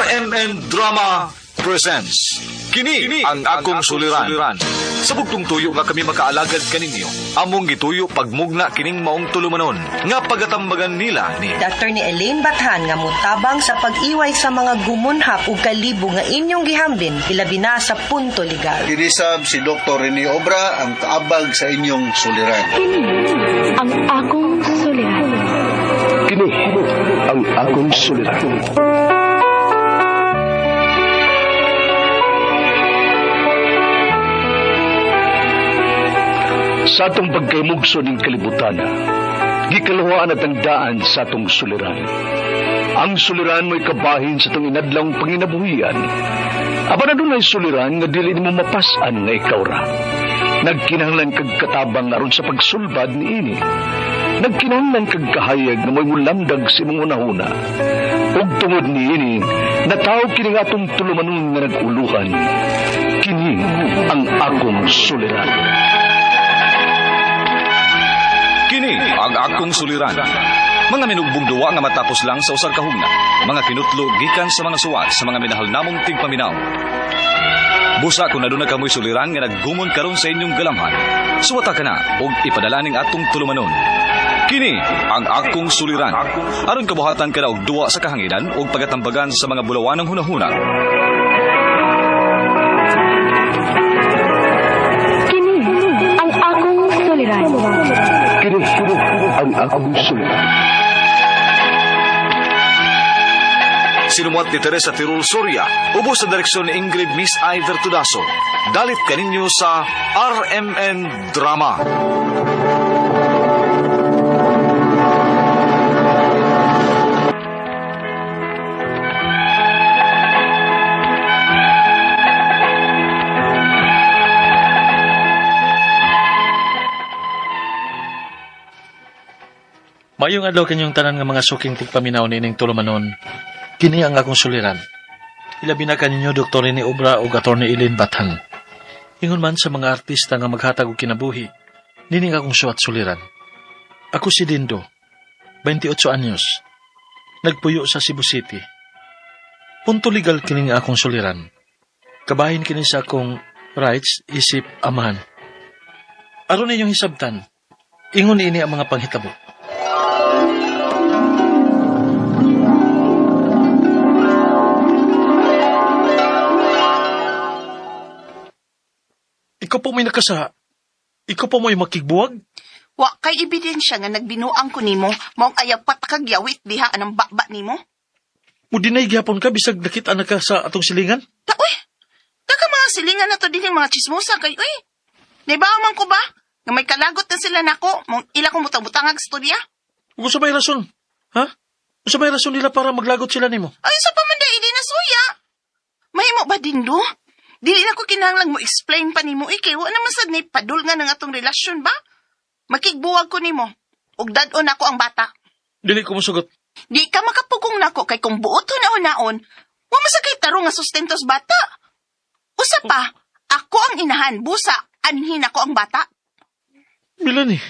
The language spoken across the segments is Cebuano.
RMN Drama presents Kini ang akong suliran. Sa bugtong tuyo nga kami makaalagad kaninyo, among gituyo pagmugna kining maong tulumanon nga pagatambagan nila ni Dr. ni Elaine Bathan nga motabang sa pag-iway sa mga gumunhap ug kalibo nga inyong gihambin ilabi na sa punto legal. Kinisab si Dr. Rene Obra ang kaabag sa inyong suliran. Kini ang akong suliran. Kini ang akong suliran. Sa atong pagkaymugso ning kalibutan, gikaluhaan at ang daan sa atong suliran. Ang suliran mo'y kabahin sa atong inadlawng panginabuhian. Apan adunay suliran nga dili nimo mapas-an nga ikaw ra. Nagkinahanglan kag katabang aron sa pagsulbad niini. Nagkinahanglan kag kahayag nga mo'y mulamdag sa imong hunahuna. Ug tungod niini, nataw kini nga atong tulumanon nga nag-uluhan. Kini ang akong suliran. Kini ang akong suliran. Mga minugbong duwa nga matapos lang sa usag ka hugna. Mga kinutlo gikan sa mga suwat sa mga minahal namong tigpaminaw. Busa kung aduna kamoy suliran nga naggumon karon sa inyong galamhan. Suwata ka na og ipadala ning atong tulumanon. Kini ang akong suliran. Aron kabuhatan ka na og duwa sa kahanginan og pagatambagan sa mga bulawanang hunahuna. Kini ang akong suliran. Kini ang akong suliran. Sinumuat ni Teresa Tirul Soria, ubos sa direksyon ni Ingrid Miss I. Vertudaso. Dalit kaninyo sa RMN Drama. Mayong adlaw kanyong tanan nga mga suking tigpaminaw nining tulumanon. Kini ang akong suliran. Ilabi na kaninyo Dr. Rene Obra ug Atty. Eileen Bathan. Ingon man sa mga artista nga maghatag og kinabuhi, nining akong suwat suliran. Ako si Dindo, 28 anyos. Nagpuyo sa Cebu City. Punto legal kining akong suliran. Kabahin kini sa akong rights isip amahan. Aron ninyong hisabtan, ingon ini ang mga panghitabo. Ikaw po may nakasa. Ikaw po may makigbuwag. Wa kay ebidensya nga nagbinuang ko nimo, maong ayaw patakagyawit diha anang baba nimo. Mudinay gyapon ka bisag nakita na ka sa atong silingan. Ta uy, taka mga silingan na to din mga chismosa kay uy. Naibaw man ko ba? Nga may kalagot na sila nako, maong ila kong butang-butangag storya. Ug usa may rason? Ha? Usa may rason nila para maglagot sila nimo? Ay, sa pamanday, hindi na suya. Mahimo ba din do? Dili na ko kinahanglan mo explain pa nimo eh, kay wa naman sad ni padul nga ng atong relasyon ba? Makigbuwag ko nimo. Ug dad-on ako ang bata. Dili ko mosugot. Di ka makapugong nako kay kung buot hunaon, wa man sa kay tarong nga sustentos bata. Usa pa, ako ang inahan, busa, anhin ako ang bata. Melanie.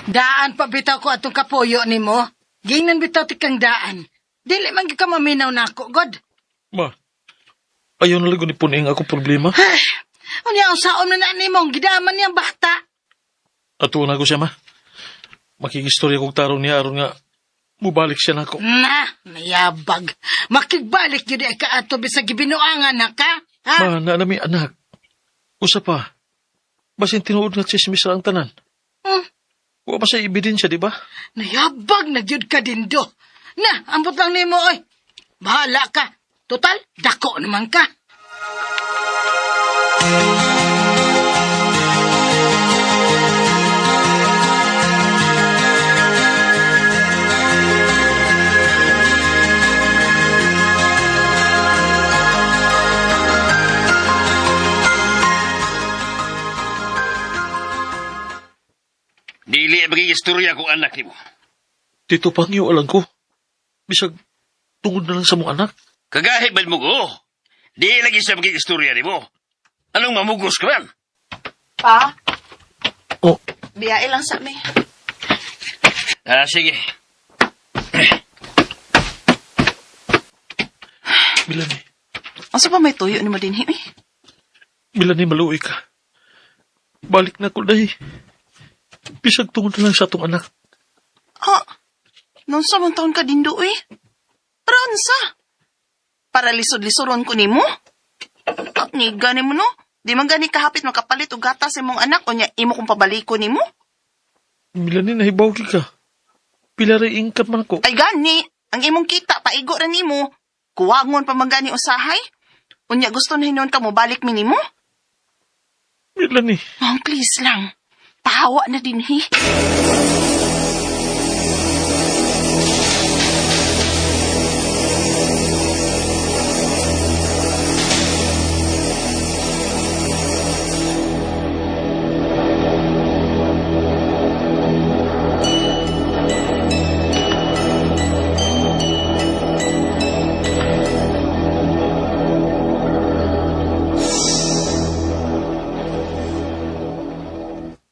Daan pa bitaw ko atong kapuyo nimo. Gingnan bitaw ti kang daan. Dili man gyud ka maminaw nako, God. Ma, ayaw na lang ni puning ako problema. Unya ang saon na na nimo, gidaman niyang bata. Ato na ko siya, ma. Makigistorya kong tarong niya aron nga mubalik siya nako. Na, nayabag. Makigbalik gyud ay ka ato bisag gibinuangan na ka. Ha? Ma, naanami anak. Usa pa. Basin tinuod nga chismis ra ang tanan. Hmm. Wa pa sa ebidensya, di ba? Nayabag na gyud ka dindo. Na, ambot lang nimo oy. Bahala ka. Total, dako naman ka. Dili maging istorya kung anak nimo. Tito, pangyo alang ko. Bisag, tungod na lang sa mong anak. Kagahi man mo ko. Di lagi siya maging istorya nimo. Anong mamugos ka man? Pa? Oh. Biyae lang sa mi. Ah, sige. Milani, Unsa pa may tuyo nimo dinhi eh? Milani, maluoy ka. Balik na ko, day. Bisag tungod na lang sa atong anak. Ah, nunsa man taon ka dindo eh? Para unsa? Para lisod-lisoron ko nimo? Ah, niga nimo no? Di man gani kahapit makapalit og gatas imong anak unya imo kong pabaliko nimo? Milani, nahibaw ka. Pila ray income man ako. Ay gani, ang imong kita paigo ra nimo. Kuwangon pa man gani usahay. Unya gusto na hinuon ka mo balik mi nimo? Milani. Ma'am, please lang. Pahawa na dinhi.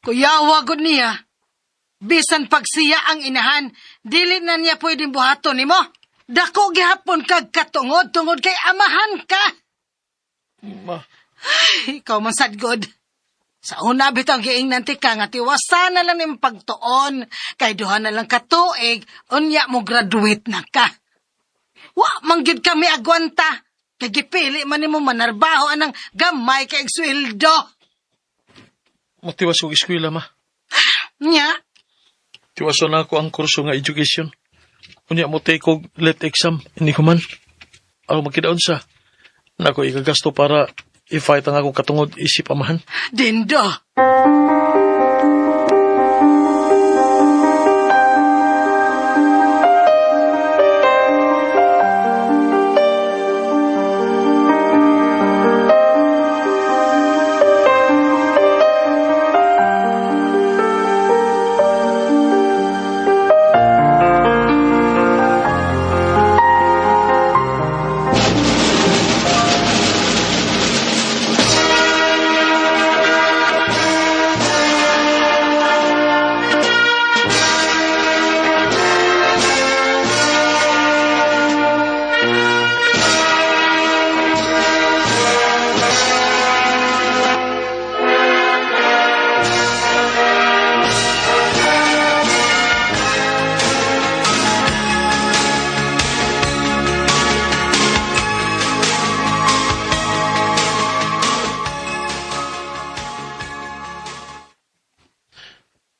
Kuyawa gud niya. Bisan pag siya ang inahan, dili na niya pwedeng buhaton nimo. Dako gihapon kag katungod tungod kay amahan ka. Ma, Ay, ikaw man sad god. Sa una bitaw giingnan ti ka nga tiwasan na lang nimong pagtuon kay duha na lang ka tuig unya mo graduate na ka. Wa man gyud kami agwanta kay gipili man nimo manarbaho anang gamay kay sweldo. matiwas kong eskwela, ma. Nya, Tiwaso na ako ang kurso nga education. Unya mo take og late exam, hindi ko man. Ako magkidaon sa. Nako, ikagasto para i-fight ang akong katungod isip amahan. Dindo.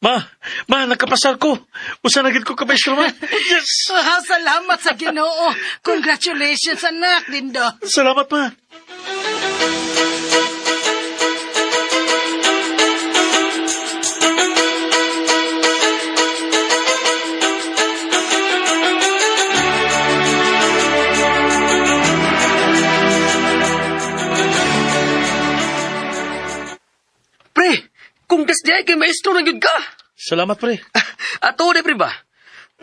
Ma, ma, nakapasar ko. Usa na gid ko ka maestro, ma. Yes! Ah, salamat sa Ginoo. Congratulations anak, Dindo. Salamat, ma. Pre, kung das di ay kay maestro na gyud ka. Salamat, pre. Ato de pre ba?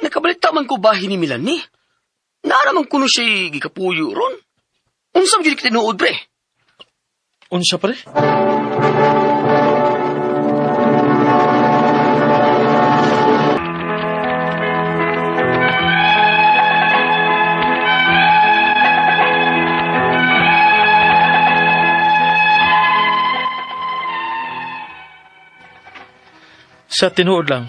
Nakabalita man ko bahin ni Milani. Naara man kuno siya gikapuyo ron. Unsa man gyud kita tinuod pre? Unsa, pre? Sa tinuod lang,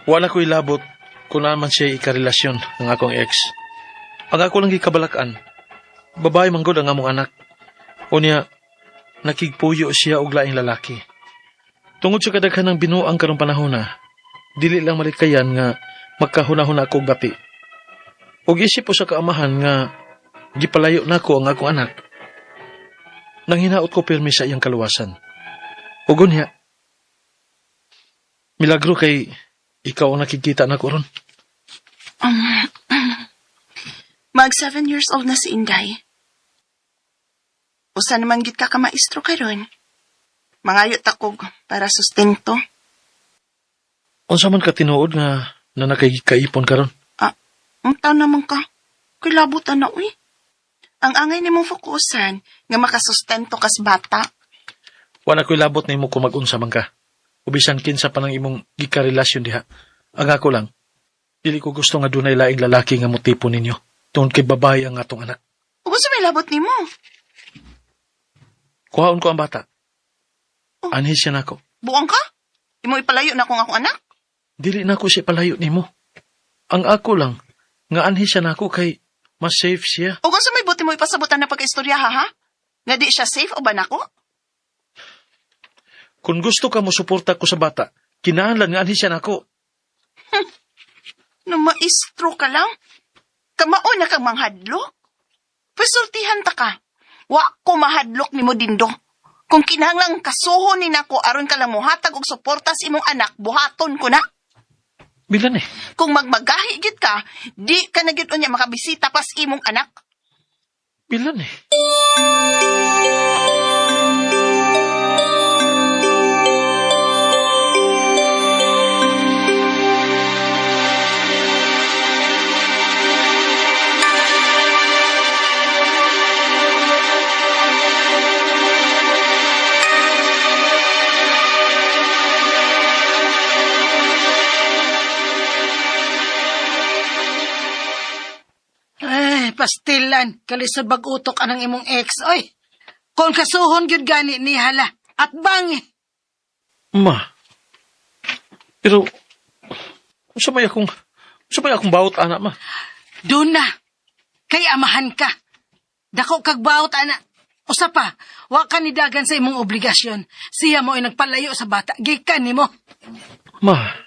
wala ko'y labot kung naman siya ikarelasyon ng akong ex. Ang ako lang gikabalakan, babae manggod ang among anak. Unya, nakigpuyo siya og laing lalaki. Tungod sa kadaghan ng binuang karong panahon na, dili lang malikayan nga magkahuna-huna ako og bati. Og isip ko sa kaamahan nga gipalayo nako ang akong anak. Nang hinaot ko pirmi sa iyang kaluwasan. Ug unya, milagro kay ikaw ang nakikita nako ron. Mag 7 years old na si Inday. Usa naman gid ka ka maestro karon. Mangayo ta kog para sustento. Unsa man ka tinuod nga na nakayikaipon karon? Ah, unta naman ka. Kilabot na uy. Ang angay nimo fokusan nga makasustento kas bata. Wa na ko'y labot nimo kung mag-unsa man ka. O bisan kinsa pa nang imong gikarelasyon diha. Ang ako lang, dili ko gusto nga dunay laing lalaki nga motipo ninyo. Tungod kay babae ang atong anak. Ug unsa may labot nimo? Kuhaon ko ang bata. Anhi siya nako. Buang ka? Imo ipalayo na kung akong anak? Dili na ko siya palayo nimo. Ang ako lang, nga anhi siya nako kay mas safe siya. Ug unsa may buti mo ipasabutan na pagkaistorya ha, ha? Nga di siya safe o ba nako? Kung gusto ka mo suporta ko sa bata, kinahanglan nga anhi siya nako. No maestro ka lang. Kamao na kang manghadlok. Pasultihan ta ka. Wa ko mahadlok nimo dindo. Kung kinahanglan kasuhon ni nako aron ka lang mohatag og suporta sa imong anak, buhaton ko na. Bilan eh. Kung magmagahi gid ka, di ka na gyud unya makabisita pas imong anak. Bilan eh. Ay, pastilan. Kalisod bag-utok anang imong ex, oy. Kung kasuhon gyud gani ni hala. At bang, Ma. Pero, unsa may akong bawot, anak, ma? doon na. Kay amahan ka. Dako kag bawot, ana. Usa pa, wa ka ni dagan sa imong obligasyon. Siya mo ay nagpalayo sa bata. Gikan nimo. Ma.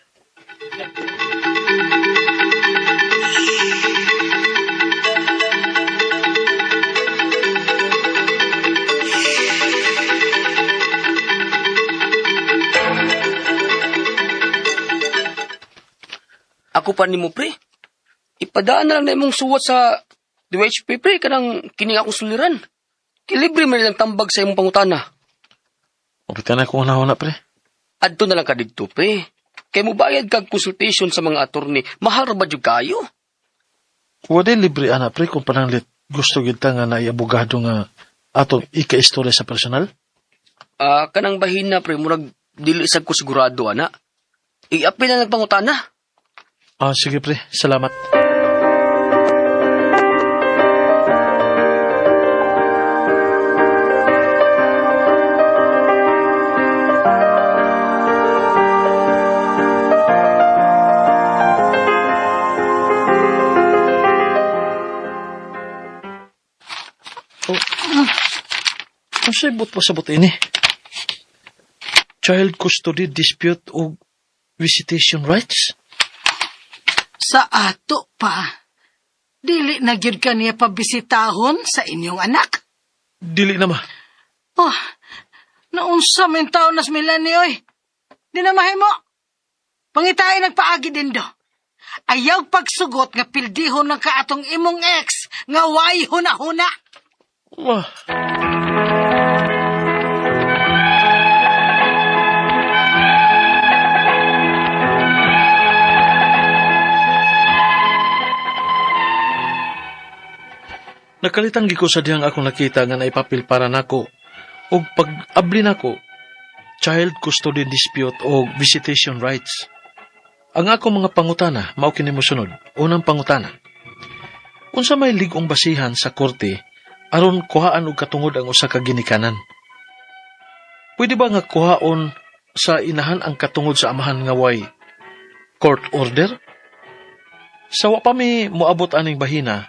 Ako pa nimo pre. Ipadaan na lang na imong suwat sa DHP pre kanang kining akong suliran. Kilibre man lang tambag sa imong pangutana. Mabita na kung na pre. Adto na lang ka didto pre. Kay mubayad kag consultation sa mga attorney, mahal ra ba jud kayo? Wala libre, anak, pre, kung pananglit gusto kita nga na abogado nga atong ika-istorya sa personal. Ah, kanang bahina pre murag dili sad ko sigurado ana. Iapil na nagpangutana. Ah, sige, pre. Salamat. Oh. Ang sabot pa sabot ini. Child custody dispute o visitation rights? Sa ato pa. Dili na gyud ka niya pabisitahon sa inyong anak. Dili na ma. Oh, naunsa man taon nas Melanie, oy. Di na mahimo. Pangitain nagpaagi din do. Ayaw pagsugot nga pildihon ng kaatong imong ex nga way huna-huna. Ma. Nakalitang ko sa diyang akong nakita nga naipapil para nako og pag-abli nako child custody dispute o visitation rights. Ang akong mga pangutana mao kini mosunod. Unang pangutana. Unsa may lig-ong basihan sa korte aron kuhaan og katungod ang usa ka ginikanan? Pwede ba nga kuhaon sa inahan ang katungod sa amahan nga way court order? Sa wa pa mi moabot aning bahina,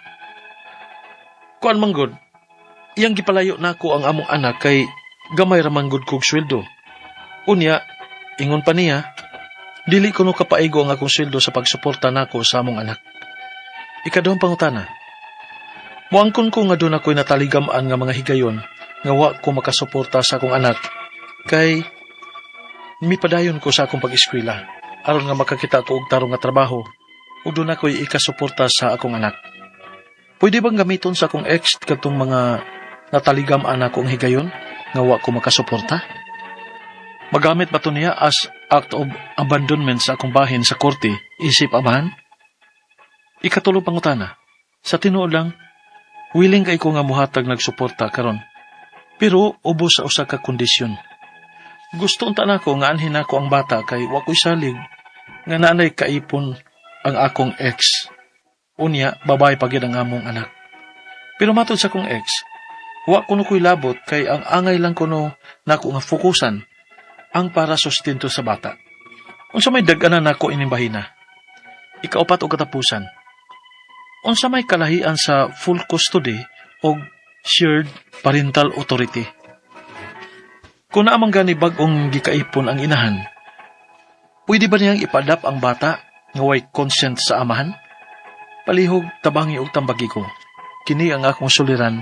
kuan man gud, iyang gipalayo nako ang among anak kay gamay ra man gud kog sweldo. Unya, ingon pa niya, dili kuno kapaigo ang akong sweldo sa pagsuporta nako sa among anak. Ikaduhang pangutana, muangkon ko nga doon ako'y nataligam-an nga mga higayon nga wa ko makasuporta sa akong anak kay mipadayon ko sa akong pag-eskwela aron nga makakita ko og tarong nga trabaho ug doon ako'y ikasuporta sa akong anak. Pwede bang gamiton sa akong ex katong mga nataligam-an akong higayon nga wa ko makasuporta? Magamit ba to niya as act of abandonment sa akong bahin sa korte isip amahan? Ikatulo pangutana. Sa tinuod lang, willing kay ko nga muhatag nagsuporta karon. Pero ubos sa usa ka kondisyon. Gusto unta nako nga anhin nako ang bata kay wa ko'y salig nga naanay kaipon ang akong ex. Unya, babae pa gyud ang among anak. Pero matod sa akong ex, wa kuno ko'y labot kay ang angay lang kuno nako nga fokusan ang para sustento sa bata. Unsa may dag-anan nako ining bahina? Ikaupat og katapusan. Unsa may kalahian sa full custody o shared parental authority? Kung naa man gani bag-ong gikaipon ang inahan, pwede ba niyang ipa-adopt ang bata nga way consent sa amahan? Palihog tabangi og tambagi ko. Kini ang akong suliran,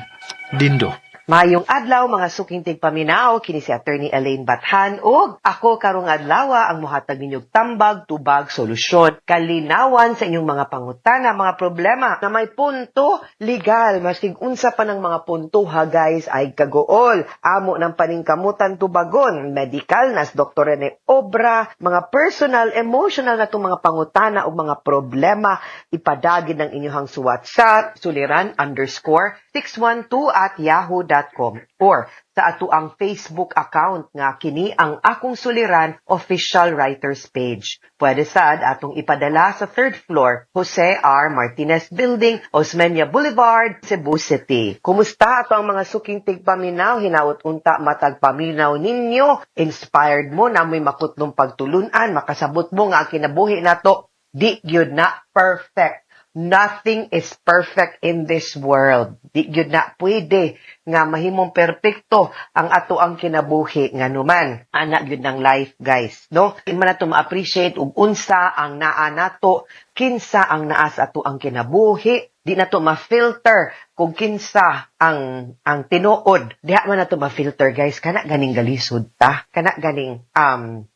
Dindo. Maayong adlaw, mga suking tigpaminaw, kini si Attorney Elaine Bathan ug ako karong adlaw ang mohatag ninyong tambag, tubag, solusyon, kalinawan sa inyong mga pangutana, mga problema na may punto legal. Masig unsa pa ng mga punto ha, guys, ay kagool. Amo ng paningkamutan tubagon, medical nas Dr. Rene Obra, mga personal, emotional na itong mga pangutana ug mga problema, ipadagin ng inyong suwat sa suliran_612@yahoo.com or sa ato ang Facebook account nga kini ang Akong Suliran Official Writers Page. Pwede sad atong ipadala sa third floor, Jose R. Martinez Building, Osmeña Boulevard, Cebu City. Kumusta ato ang mga suking tigpaminaw? Hinaot unta matag paminaw ninyo. Inspired mo na mo'y makutlong pagtulunan, makasabot mo nga ang kinabuhi nato di gyud na perfect. Nothing is perfect in this world. Di gyud na pwede nga mahimong perpekto ang ato ang kinabuhi nganuman. Ana gyud ng life, guys, no? Di man nato ma-appreciate ug unsa ang naa nato, kinsa ang naa sa ato ang kinabuhi, di nato ma-filter kung kinsa ang tinuod. Diha man nato ma-filter, guys, kana ganing galisod ta, kana ganing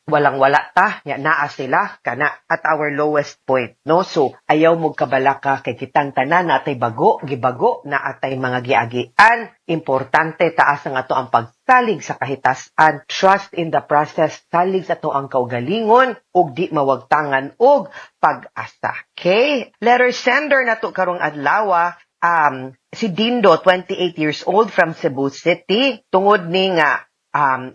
walang-wala ta, nya naa sila kana at our lowest point, no? So ayaw mo kabalaka kay kitang tanan natay bago, gibago na atay mga giagian. Importante taas ang ato ang pagsalig sa kahitasan, trust in the process, salig sa ato ang kaugalingon ug di mawagtangan og pag-asa. Okay? Letter sender nato karong adlaw si Dindo, 28 years old from Cebu City, tungod ni nga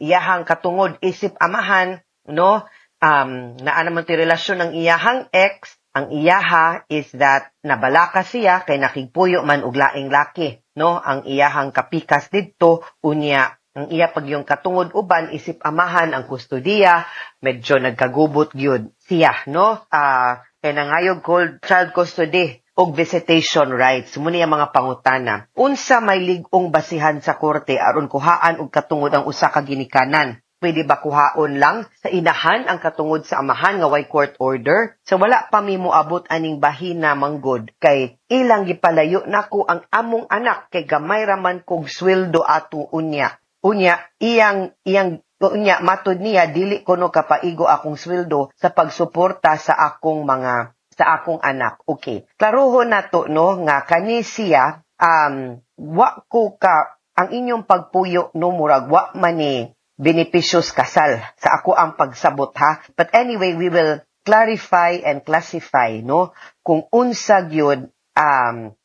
iyahang katungod isip amahan, no? Naa naman ti relasyon ng iyahang ex, ang iyaha is that nabalaka siya kay nakigpuyo man og laing laki, no? Ang iyahang kapikas didto, unya ang iya pag yung katungod uban isip amahan ang kustodiya, medyo nagkagubot gyud siya, no? Kay nangayog cold child custody og visitation rights. Muni ang mga pangutana. Unsa may lig-ong basihan sa korte aron kuhaan og katungod ang usa ka ginikanan? Pwede ba kuhaon lang sa inahan ang katungod sa amahan nga way court order? Sa wala pa mi moabot aning bahina manggod kay ilang gipalayo nako ang among anak kay gamay ra man kog sweldo ato unya. Unya iyang iyang unya matod niya dili kuno kapaigo akong sweldo sa pagsuporta sa akong anak. Okay. Klarohon nato, no, nga kani siya wa ko ka ang inyong pagpuyo, no, murag wa man ni benepisyos kasal sa ako ang pagsabot ha. But anyway, we will clarify and classify, no, kung unsa gyud ang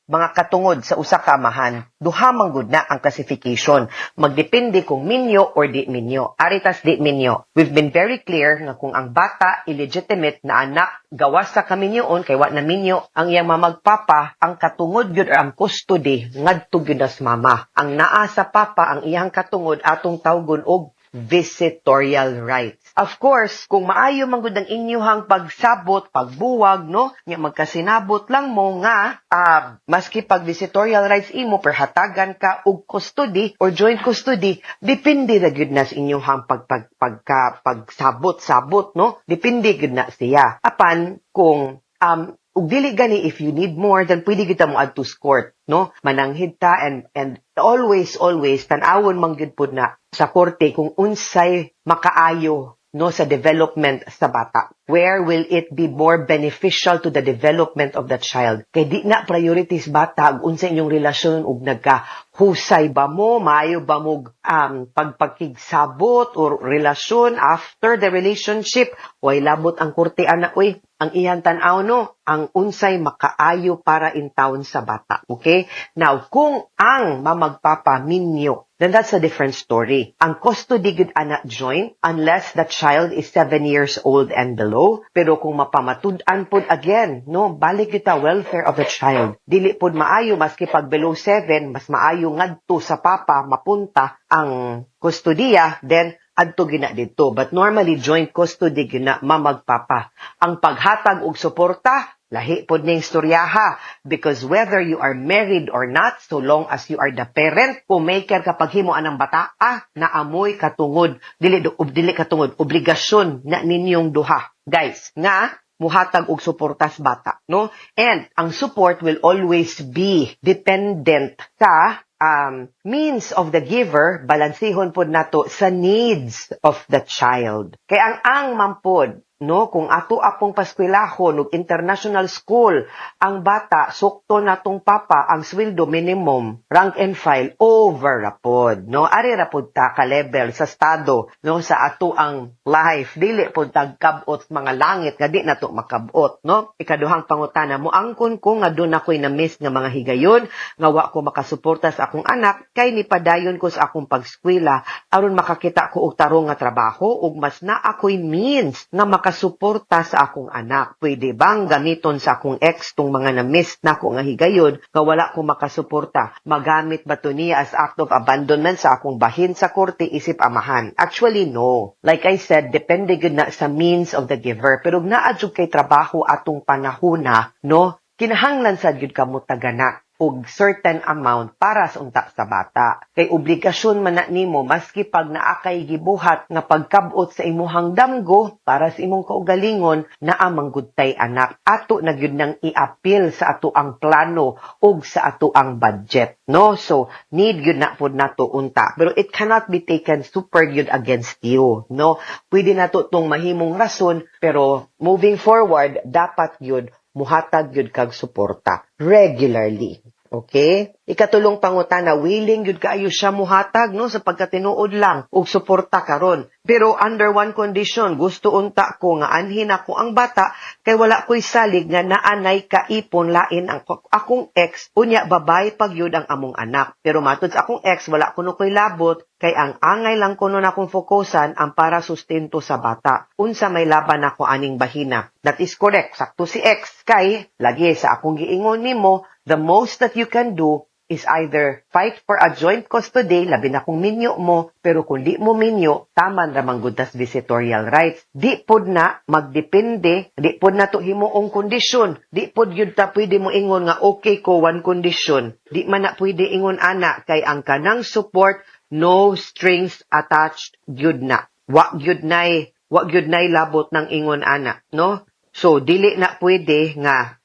mga katungod sa usa ka amahan. Duha man gud na ang classification. Magdepende kung minyo or di minyo. Ari tas di minyo. We've been very clear nga kung ang bata illegitimate na anak gawas sa kaminyoon kay wa na minyo ang iyang mamagpapa, ang katungod gyud or ang custody ngadto gyud nas mama. Ang naa sa papa ang iyang katungod atong tawgon og visitorial rights. Of course, kung maayo man gud ang inyuhang pagsabot, pagbuwag, no, nya magkasinabot lang mo nga maski pag visitorial rights imo perhatagan ka og custody or joint custody, depende ra gyud na sa inyuhang pag, pag pagka pagsabot-sabot, no? Depende gyud na siya. Apan kung ug dili gani, if you need more, then pwede kita mo adto sa court, no, mananghid ta and always, always tan-awon man gyud pud na sa korte kung unsay makaayo no, sa development sa bata. Where will it be more beneficial to the development of the child? Kay di na priorities bata ug unsa inyong relasyon ug nagka husay ba mo, maayo ba mo pagpakigsabot or relasyon after the relationship, way labot ang korte ana oy. Ang iyang tan-aw, no, ang unsay makaayo para in town sa bata. Okay? Now, kung ang mama ug papa minyo, then that's a different story. Ang custody gud ana joint unless the child is 7 years old and below. Pero kung mapamatud-an pod again, no, balik kita welfare of the child. Dili pod maayo maski pag below 7, mas maayo ngadto sa papa mapunta ang kustodiya, then adto gina didto. But normally joint custody gina mama ug papa. Ang paghatag og suporta, lahi pod ning istoryaha, because whether you are married or not, so long as you are the parent, kung may care kapag himo anang bata, naamoy katungod, dili dili katungod, obligasyon na ninyong duha. Guys, nga muhatag og suporta sa bata, no? And ang support will always be dependent sa means of the giver, balansihon pod nato sa needs of the child. Kay ang mampod, no, kung ato apong paskwelahon og international school ang bata, sukto natong papa ang sweldo minimum, rank and file, over ra pod, no? Ari ra pod ta ka level sa estado, no, sa ato ang life, dili pod tagkabot mga langit nga di nato makabot, no? Ikaduhang pangutana, moangkon ko nga duna ko'y na-miss nga mga higayon nga wa ko makasuporta sa akong anak kay nipadayon ko sa akong pagskwela aron makakita ko og tarong nga trabaho ug mas naa ako'y means nga makasuporta sa akong anak. Pwede bang gamiton sa akong ex tong mga na-miss nako nga higayon nga wala ko makasuporta? Magamit ba to niya as act of abandonment sa akong bahin sa korte isip amahan? Actually, no. Like I said, depende gyud na sa means of the giver. Pero naa jud kay trabaho atong panahona, no? Kinahanglan sad gyud kamo tagana og certain amount para sa unta sa bata. Kay obligasyon man na nimo maski pag naa kay gibuhat nga pagkabot sa imuhang damgo para sa imong kaugalingon, naa man gud tay anak. Ato na gyud nang i-appeal sa ato ang plano ug sa ato ang budget, no? So need gyud na pod nato unta. Pero it cannot be taken super gyud against you, no? Pwede nato tong mahimong rason, pero moving forward dapat gyud muhatag gyud kag suporta regularly. Okay? Ikatulong pangutana, willing gyud kaayo siya muhatag, no, sa pagkatinuod lang og suporta karon. Pero under one condition, gusto unta ko nga anhin ako ang bata kay wala ko'y salig nga naanay kaipon lain ang akong ex, unya babay pagyud ang among anak. Pero matud sa akong ex, wala kuno ko'y labot kay ang angay lang kuno na akong fokusan ang para sustento sa bata. Unsa may laban ako aning bahina? That is correct. Sakto si ex kay lagi sa akong giingon nimo, the most that you can do is either fight for a joint custody, labi na kung minyo mo, pero kung di mo minyo, taman ra man gud tas visitorial rights. Di pod na magdepende, di pod na to himuong kondisyon. Di pod yun ta pwede mo ingon nga okay ko one condition. Di man na pwede ingon ana kay ang kanang support, no strings attached gyud na. Wa gyud nay labot ng ingon ana, no? So dili na pwede nga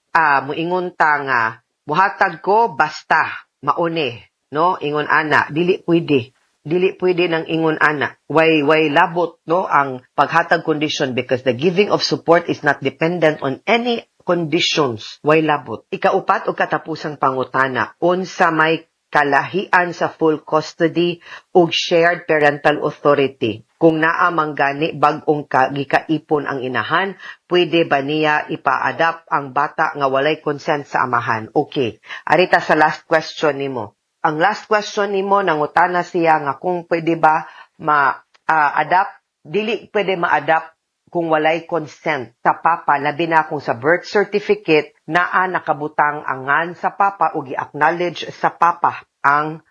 muingon ta nga muhatag ko basta mauni, no? Ingon ana, dili pwede. Dili pwede nang ingon ana. Way labot, no, ang paghatag condition because the giving of support is not dependent on any conditions. Way labot. Ikaupat o katapusang pangutana, unsa may kalahian sa full custody ug shared parental authority? Kung naa man gani bag-ong gikaipon ang inahan, pwede ba niya ipa-adopt ang bata nga walay consent sa amahan? Okay. Arita sa last question nimo. Ang last question nimo, nangutana siya nga kung pwede ba ma-adopt, dili pwede ma-adopt kung walay consent sa papa, labi na kung sa birth certificate naa nakabutang angan sa papa o gi-acknowledge sa papa ang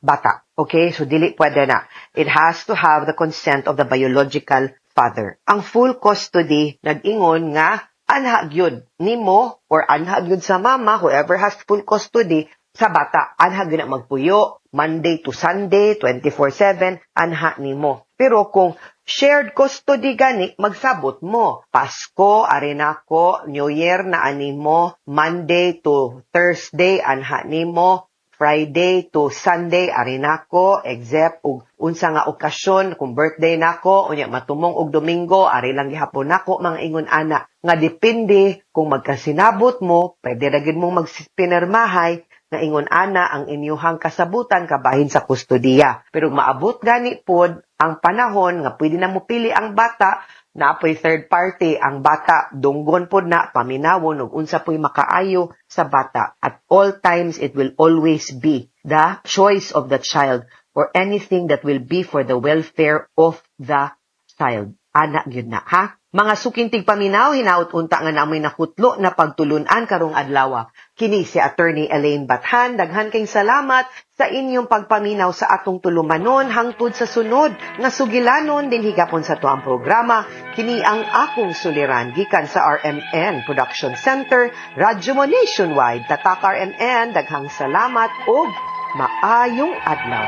bata. Okay? So, dili pwede na. It has to have the consent of the biological father. Ang full custody, nag-ingon nga, anha gyud nimo or anha gyud sa mama, whoever has full custody sa bata, anha gyud na magpuyo, Monday to Sunday, 24/7, anha nimo. Pero kung shared custody gani, magsabot mo. Pasko, ari nako, New Year na ani mo, Monday to Thursday, anha nimo, Friday to Sunday ari nako, except og unsa nga okasyon kung birthday nako, unya matumong og Domingo ari lang gihapon nako, mga ingon ana nga depende kung magkasinabot mo, pwede ra gyud mong magpinirmahay nga ingon ana ang inyuhang kasabutan kabahin sa kustodiya. Pero maabot gani pod ang panahon nga pwede na mo pili ang bata, naapoy third party ang bata, dunggon pod na, paminawon ug unsa po'y makaayo sa bata. At all times, it will always be the choice of the child or anything that will be for the welfare of the child. Ana gyud na, ha? Mga suking tigpaminaw, hinaut unta nga namoy nakutlo na pagtulunan karong adlaw. Kini si Attorney Elaine Bathan. Daghan kayong salamat sa inyong pagpaminaw sa atong tulumanon hangtod sa sunod nga sugilanon dinhi gapon sa atuang programa. Kini ang Akong Suliran gikan sa RMN Production Center, Radyo Mo Nationwide. Tatak RMN, daghang salamat ug maayong adlaw.